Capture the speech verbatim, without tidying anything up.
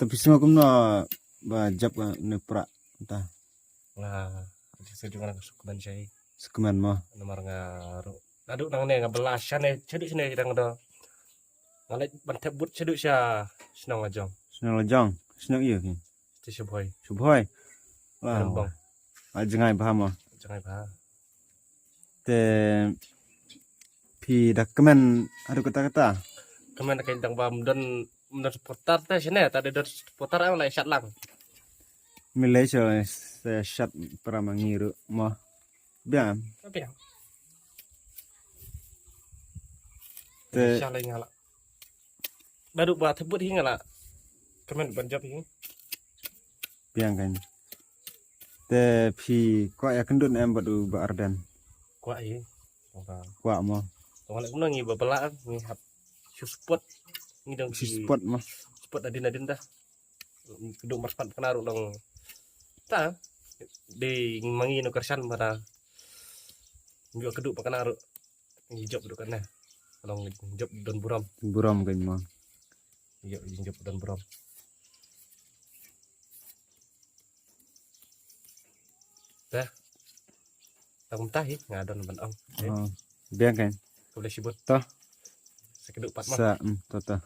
Te phi sngew kumno ba jop ka ne pra ta? Nga, di sedu nga sukman shai. Sukman mo. Namar nga ru. Nadu nang ne nga bela shane, sedu shane kita nga do. Nga lek ban tep but sedu sha Shnong Lajong. Shnong Lajong. Shnong iyo ki. Ti Shubhoi. Shubhoi. Wow. Rembang. A jngai bha mo. Jangai bha. Te phi da kmen adu kata kata. Kmen ka dang ba mdon mdon supporter te shane, ta de don supporter ang lai shat lang. Milai sho se shat para mangiru mo. Biang. Tapi ya. Te Shalai ngala. Baru ba tebut hi ngala. Kmen ban jop hi. Biang kan. Te phi kwah ya kendut em bad u ba Arden. Kwah hi. Ora. Kwah mo. Ora kumno ngi ba bela ngi hap shu support. Ngi dang Si spot mo. Support adin adin dah. Keduk merspat kena ruk long. Ta. Di mangi no kersan mara. Ngi keduk kena ruk. Ngi jop duk kena. Long jop don buram. Buram kan mo. Ngi jop don buram. Dah. Tang mutah hi nga don ban ong. Oh, biang kan. Kau boleh sibut. Toh. Sekeduk pat mah. Sa mm, toh toh.